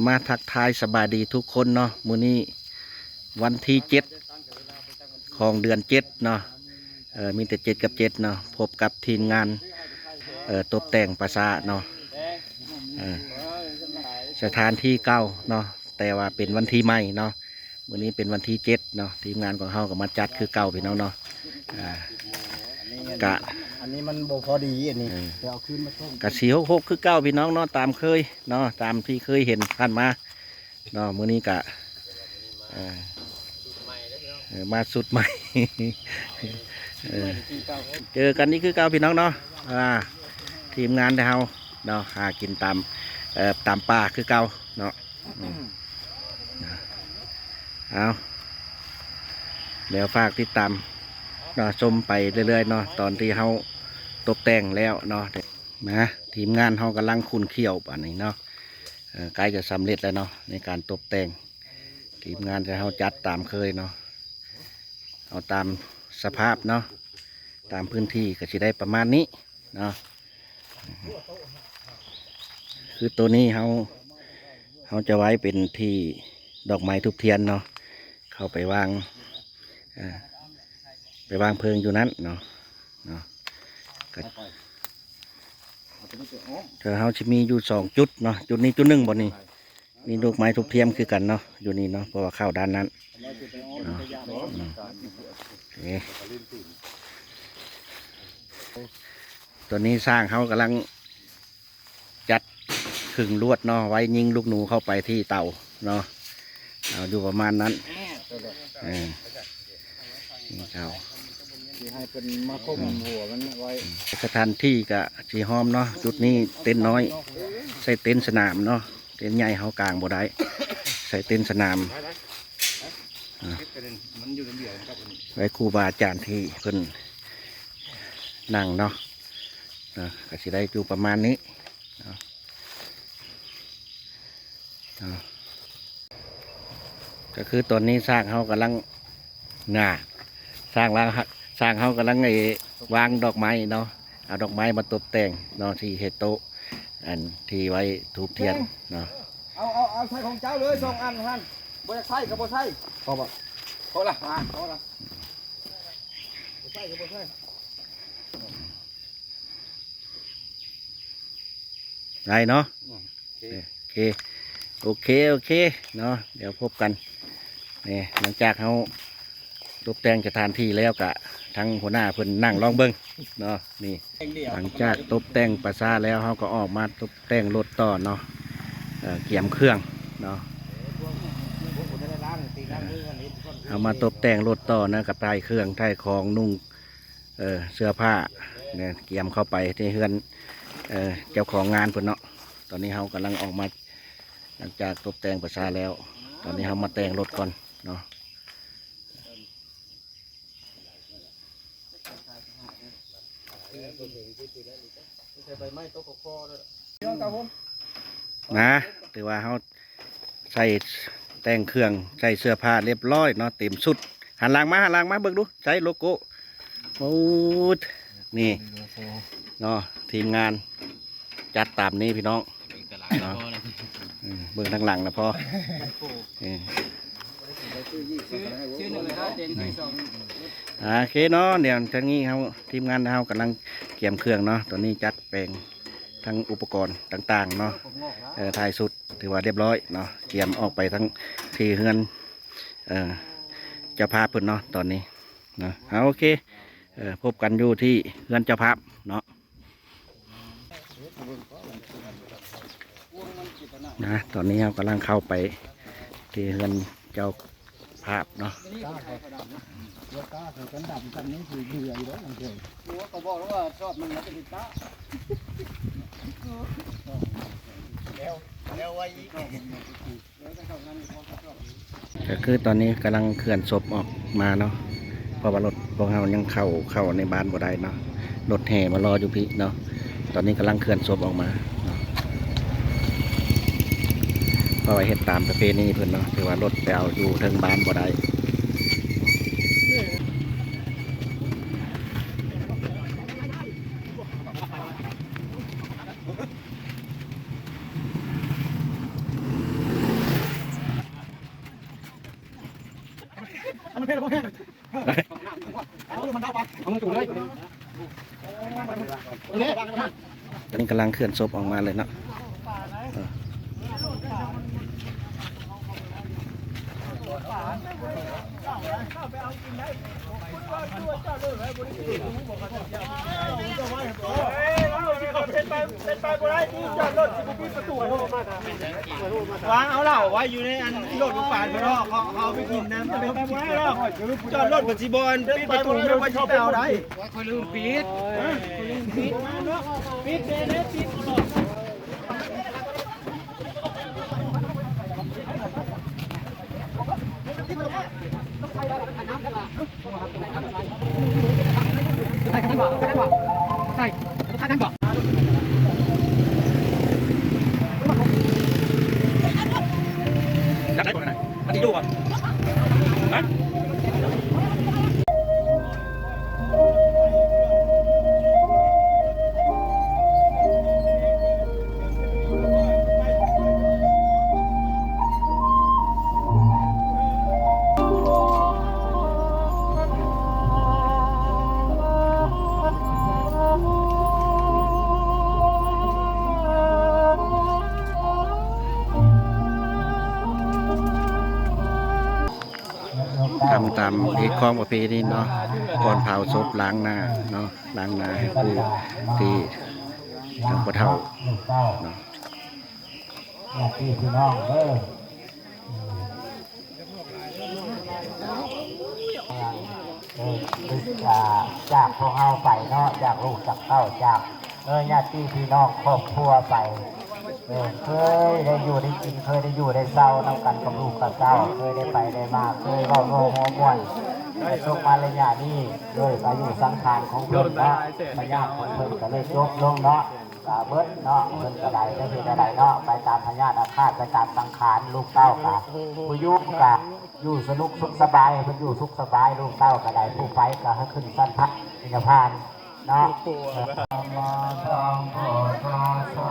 ມາທັກທາຍສະບາຍດີທຸກຄົນເນາະ, ມື້ນີ້ວັນທີເຈັດຂອງເດືອນເຈັດເນາະ, ເອີ ມີແຕ່ເຈັດກັບເຈັດເນາະ, ພົບກັບທີມງານ ເອີ ຕົບແຕ່ງປາສາດເນາະ, ເອີ ສະຖານທີ່ເກົ່າເນາະ ແຕ່ວ່າເປັນວັນທີໃໝ່ເນາະ. ມື້ນີ້ເປັນວັນທີເຈັດເນາະ, ທີມງານຂອງເຮົາກໍມາຈັດຄືເກົ່າພີ່ນ້ອງເນາະ. ອ່າ ກະ ອັນນີ້ມັນບໍ່ພໍດີ ອັນນີ້ ເອີ ໄປເອົາຄືນມາສົ່ງ ກະສີ່ຫົກຫົກຄືເກົ່າພີ່ນ້ອງເນາະ, ຕາມເຄີຍເນາະ ຕາມທີ່ເຄີຍເຫັນຜ່ານມາເນາະ. ມື້ນີ້ກະ ເອີ ເອີ ມາຊຸດໃໝ່ ເອີ ເຈີກັນອີກຄືເກົ່າພີ່ນ້ອງເນາະ. ອ່າ ທີມງານເຮົາເນາະ ຫາກິນຕາມ ເອີ ຕາມປ່າຄືເກົ່າເນາະ. ອືມ ເອົາ ແລ້ວຝາກຕິດຕາມເນາະ ຊົມໄປເລື້ອຍໆເນາະ ຕອນທີ່ເຮົາຕົບແຕ່ງແລ້ວເນາະ. ມາ ທີມງານເຮົາກຳລັງຂຸ້ນຂ້ຽວບາດນີ້ເນາະ, ເອີ ໃກ້ຈະສຳເລັດແລ້ວເນາະ ໃນການຕົບແຕ່ງ. ທີມງານທີ່ເຮົາຈັດຕາມເຄີຍເນາະ ເອົາຕາມສະພາບເນາະ ຕາມພື້ນທີ່ກໍຊິໄດ້ປະມານນີ້ເນາະ. ຄືໂຕນີ້ເຮົາ ເຮົາຈະໄວ້ເປັນທີ່ດອກໄມ້ທູບທຽນເນາະ, ເຂົ້າໄປວາງ ເອີ ໄປວາງເພີງຢູ່ນັ້ນເນາະ ເນາະ. ກໍ ເຮົາຊິມີຢູ່ສອງຈຸດເນາະ, ຈຸດນີ້ຈຸດໜຶ່ງ ບ່ອນນີ້ ມີດອກໄມ້ທູບທຽນຄືກັນເນາະ ຢູ່ນີ້ເນາະ, ເພາະວ່າເຂົ້າດ້ານນັ້ນເນາະ. ອືມ ເອີ ຕອນນີ້ຊ່າງເຮົາກຳລັງຈັດຂຶງລວດເນາະ ໄວ້ຍິງລູກໜູເຂົ້າໄປທີ່ເຕົາເນາະ, ເອົາຢູ່ປະມານນັ້ນ. ເອີ ນີ້ເຈົ້າ ຊິໃຫ້ເພິ່ນມາຄົມຫົວມັນໄວ້. ສະຖານທີ່ກະຊິຫ້ອມເນາະ, ຈຸດນີ້ເຕັນນ້ອຍ ໃສ່ເຕັນສະໜາມເນາະ, ເຕັນໃຫຍ່ເຮົາກາງບໍ່ໄດ້ ໃສ່ເຕັນສະໜາມ ອ່າ ໄວ້ຄູບາອາຈານທີ່ເພິ່ນນັ່ງເນາະ. ອ່າ ກະຊິໄດ້ຢູ່ປະມານນີ້ເນາະ. ອ່າ ກໍຄືຕອນນີ້ຊ່າງເຮົາກຳລັງ ນະ ຊ່າງລາວ ຊ່າງເຮົາກຳລັງ ໄອ້ ວາງດອກໄມ້ເນາະ, ເອົາດອກໄມ້ມາຕົບແຕ່ງເນາະ ທີ່ເຮັດໂຕະ ອັນທີ່ໄວ້ທູບທຽນເນາະ. ເອົາ ເອົາ ເອົາໃສ່ຂອງເຈົ້າເລີຍ ສອງອັນຫັ້ນ, ບໍ່ຢາກໃສ່ກໍບໍ່ໃສ່. ພໍບໍ່? ພໍລະ ອ່າ ພໍລະ. ບໍ່ໃສ່ກໍບໍ່ໃສ່. ໄດ້ເນາະ? ອືມ ໂອເຄ ໂອເຄ ໂອເຄເນາະ, ດຽວພົບກັນ. ນີ້ ຫຼັງຈາກເຮົາຕົບແຕ່ງສະຖານທີ່ແລ້ວ ກະທາງຫົວໜ້າເພິ່ນນັ່ງລອງເບິ່ງເນາະ. ນີ້ ຫຼັງຈາກຕົບແຕ່ງປາສາດແລ້ວ ເຮົາກໍອອກມາຕົບແຕ່ງລົດຕໍ່ເນາະ, ເອີ ກຽມເຄື່ອງເນາະ. ເຮົາມາຕົບແຕ່ງລົດຕໍ່ເນາະ ກໍຖ່າຍເຄື່ອງ ຖ່າຍຂອງນຸ່ງ ເອີ ເສື້ອຜ້າເນຍ ກຽມເຂົ້າໄປທີ່ເຮືອນ ເອີ ເຈົ້າຂອງງານເພິ່ນເນາະ. ຕອນນີ້ເຮົາກຳລັງອອກມາ ຫຼັງຈາກຕົບແຕ່ງປາສາດແລ້ວ ຕອນນີ້ເຮົາມາແຕ່ງລົດກ່ອນເນາະ. ນະ ຖືວ່າເຮົາ ໃສ່ແຕ່ງເຄື່ອງ ໃສ່ເສື້ອຜ້າລຽບຮ້ອຍເນາະ ເຕັມຊຸດ. ຫັນຫຼັງມາ ຫັນຫຼັງມາເບິ່ງດູ ໃສ່ໂລໂກ້. ໂອ້ ນີ້ເນາະ ທີມງານຈັດຕາມນີ້ພີ່ນ້ອງເນາະ. ອືມ ເບິ່ງທາງຫຼັງນະພໍ. ເອີ ໂອເຄເນາະ, ດຽວທາງນີ້ເຮົາ ທີມງານເຮົາກຳລັງກຽມເຄື່ອງເນາະ. ຕອນນີ້ຈັດແປງທັງອຸປະກອນຕ່າງໆເນາະ, ເອີ ທ້າຍສຸດ ຖືວ່າລຽບຮ້ອຍເນາະ, ກຽມອອກໄປທາງທີ່ເຮືອນ ເອີ ເຈົ້າພາບເພິ່ນເນາະ ຕອນນີ້ເນາະ. ເອົາ ໂອເຄ ເອີ ພົບກັນຢູ່ທີ່ເຮືອນເຈົ້າພາບເນາະ. ນະ ຕອນນີ້ເຮົາກຳລັງເຂົ້າໄປທີ່ເຮືອນເຈົ້າພາບເນາະ. ເຂົາບອກແລ້ວວ່າຊອບໜຶ່ງແລ້ວຈະຕິດຕາ ແລ້ວ ແລ້ວໄວ້ອີກ. ກໍຄືຕອນນີ້ກຳລັງເຄື່ອນສົບອອກມາເນາະ, ພາະວ່າລົດພວກເຮົາຍັງເຂົ້າ ເຂົ້າໃນບ້ານບໍ່ໄດ້ເນາະ, ລົດແຫ່ມາລໍຢູ່ພີ້ເນາະ. ຕອນນີ້ກຳລັງເຄື່ອນສົບອອກມາເນາະ ເພາະວ່າເຮັດຕາມປະເພນີເພິ່ນເນາະ, ຖືວ່າລົດໄປເອົາຢູ່ເທິງບ້ານບໍ່ໄດ້. ຕອນນີ້ກຳລັງເຄື່ອນສົບອອກມາເລີຍເນາະ. ວາງເອົາເຫຼົ້າໄວ້ຢູ່ໃນອັນລົດລູກປານເພິ່ນເນາະ, ເຂົາ ເຂົາເອົາໄປກິນນຳ ເຂົາໄປກິນເນາະ. ຈອດລົດມັນຊິບໍ່ອັນ ປິດປະຕູ ມັນບໍ່ຊິໄປເອົາໄດ້. ຂ້ອຍລືມປິດ ປິດເດ້ ປິດ. ທຳຕາມຮີດຄອງປະເພນີເນາະ, ກ່ອນເຜົາສົບລ້າງໜ້າເນາະ, ລ້າງໜ້າໃຫ້ຜູ້ທີ່ທາງຜູ້ເຖົ້າເນາະ. ຍາດຕິພີ່ນ້ອງເດີ ເອີ ຈາກພວກເຮົາໄປເນາະ, ຈາກລູກຈາກເຕົ້າ ຈາກ ເອີ ຍາດຕິພີ່ນ້ອງຄອບຄົວໄປ. ເອີ ເຄີຍໄດ້ຢູ່ໄດ້ກິນ ເຄີຍໄດ້ຢູ່ໄດ້ເຊົານຳກັນກັບລູກກັບເຕົ້າ, ເຄີຍໄດ້ໄປໄດ້ມາ, ເຄີຍເວົ້າໂອ້ຫົວມ່ວນ. ແຕ່ຕົກມາໄລຍະນີ້ ດ້ວຍອາຍຸສັງຂານຂອງເພິ່ນເນາະ, ພະຍາດຂອງເພິ່ນກໍເລີຍຈົບລົງເນາະ, ກໍເບິດເນາະ. ເພິ່ນກໍໄດ້ ຈະເຮັດແນວໃດເນາະ, ໄປຕາມພະຍາດອາຄາດ ໄປຕາມສັງຂານ. ລູກເຕົ້າກໍ ຜູ້ຢູ່ກໍຢູ່ສະໜຸກສຸກສະບາຍ, ໃຫ້ເພິ່ນຢູ່ສຸກສະບາຍ. ລູກເຕົ້າກໍໄດ້ ຜູ້ໄປກໍໃຫ້ຂຶ້ນຊັ້ນພະນິບພານ ເນາະ. ສຳມາສັມພຸດທັດສະ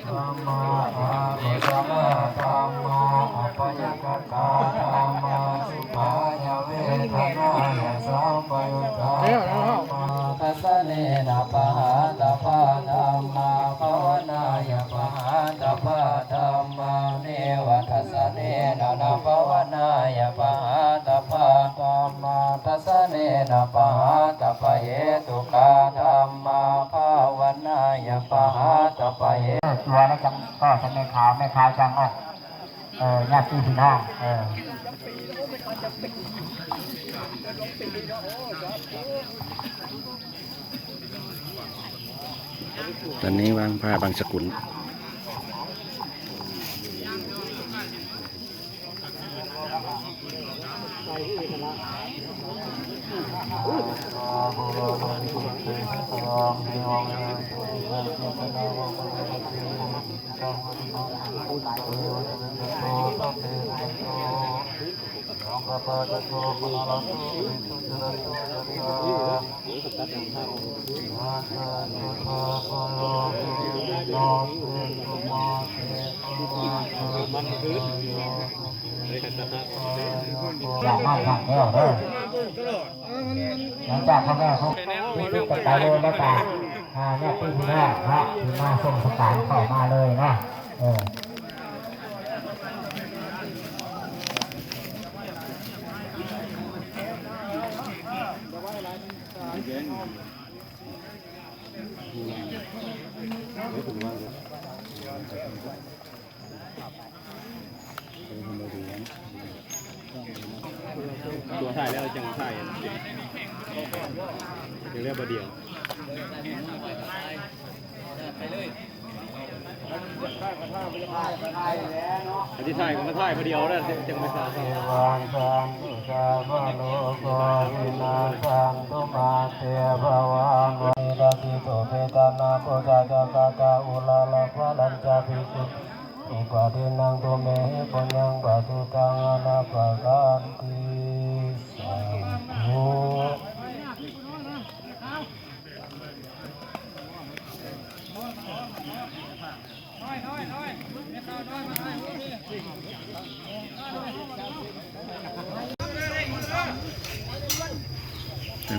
ສຳມາອາໂກສະລະທຳມາ ອັບພະຍາກະຕາທຳມາ ສຸຂາຍະເວທະນາຍະສັມປະຍຸດທາທຳມາ ທັດສະເນນະປະຫາຕະພາທຳມາ ພາວະນາຍະປະຫາຕະພາທຳມາ ເນວະທັດສະເນນະນະພາວະນາຍະປະຫາຕະພາທຳມາ ທັດສະເນນະປະຫາຕະພະເຫຕຸກາທຳມາ ພາວະນາຍະປະຫາຕະພະເຫ ຕົວແລ້ວຈັ່ງກໍໃຫ້ແມ່ຂາວ ແມ່ຂາວຈັ່ງອອກ ເອີ ຍາດຕິພີ່ນ້ອງ ເອີ. ຕອນນີ້ວາງຜ້າບັງສະກຸນ. ຢ່າມາທາງແລ້ວເດີ ຫຼັງຈາກພໍ່ແມ່ເຂົາໄປເລີຍແລ້ວກະ ອ່າ ຍາດຕິພີ່ນ້ອງເນາະ ທີ່ມາສົ່ງສະການເຂົ້າມາເລີຍເນາະ ເອີ. ຕົວຖ່າຍແລ້ວຈັ່ງຖ່າຍ ເຮັດແລ້ວບາດດຽວ ໄປເລີຍ. ອັນທີ່ຖ່າຍກໍມາຖ່າຍຜູ້ດຽວແລ້ວ ຈັ່ງໄປສາວ ເອວັງ ສາທຸ ສາວະໂລໂກ ວິນາສັນຕຸ ມາເຕ ພະວັງ ວັນຕິ ໂສເພ ຕະນະ ໂພ ຊາ ຈະ ກະ ຈາ ອຸ ລາ ລະ ພະ ລັນ ຈະ ພິ ສຸ ຕິ ປະ ຕິ ນັງ ຕຸ ເມ ຫິ ປຸນ ຍັງ ປະ ສຸ ຕັງ ອະ ນະ ປະ ການ ຕິ ສາ ທຸ.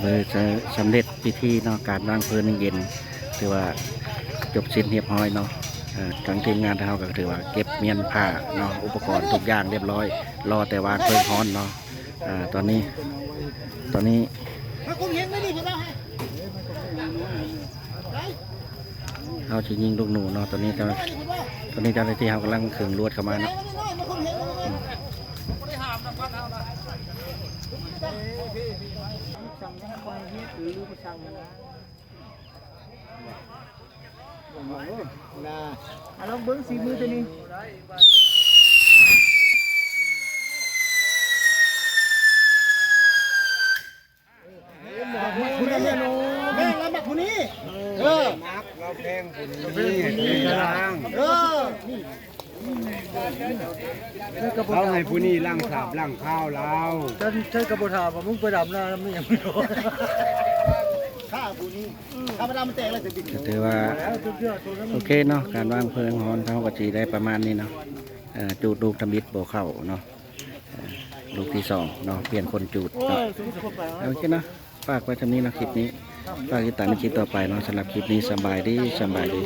ເລີຍຈະສຳເລັດພິທີເນາະ ການວາງເພີງເຢັນ ຖືວ່າຈົບສິ້ນຮຽບຮ້ອຍເນາະ. ເອີ ທາງທີມງານເຮົາກໍຖືວ່າເກັບມ້ຽນຜ້າເນາະ ອຸປະກອນທຸກຢ່າງຮຽບຮ້ອຍ ລໍແຕ່ວາງເພີງຮ້ອນເນາະ. ອາ ຕອນນີ້ ຕອນນີ້ ເຮົາຊິຍິງລູກໜູເນາະ. ຕອນນີ້ເຈົ້າ ຕອນນີ້ເຈົ້າໜ້າທີ່ເຮົາກຳລັງເຂຶງລວດເຂົ້າມາເນາະ. ນະ ອາ ລອງເບິ່ງສີມືຕົວນີ້. ແມ່ນລະ ມັກຜູ້ນີ້ ເອີ ມັກລະ ແພງຜູ້ນີ້ ແພງຜູ້ນີ້ ເອີ ລາວໃຫ້ຜູ້ນີ້ລ້າງສາບລ້າງຂາວລາວ. ເຈົ້າ ເຈົ້າກໍບໍ່ຖາມວ່າ ມຶງໄປດຳນານຳອີ່ຫຍັງ ຂ້າຜູ້ນີ້ ທຳມະດາມັນແຕກແລ້ວຈະບິນ. ກໍຖືວ່າໂອເຄເນາະ ການວາງເພີງຮ້ອນເຮົາກໍຊິໄດ້ປະມານນີ້ເນາະ. ເອີ ຈູດລູກທຳອິດບໍ່ເຂົ້າເນາະ. ເອີ ລູກທີສອງເນາະ ປ່ຽນຄົນຈູດເນາະ. ໂອເຄເນາະ ຝາກໄວ້ສ່ຳນີ້ເນາະ ຄລິບນີ້ ຝາກຕິດຕາມໃນຄລິບຕໍ່ໄປເນາະ. ສຳລັບຄລິບນີ້ ສະບາຍດີ ສະບາຍດີ.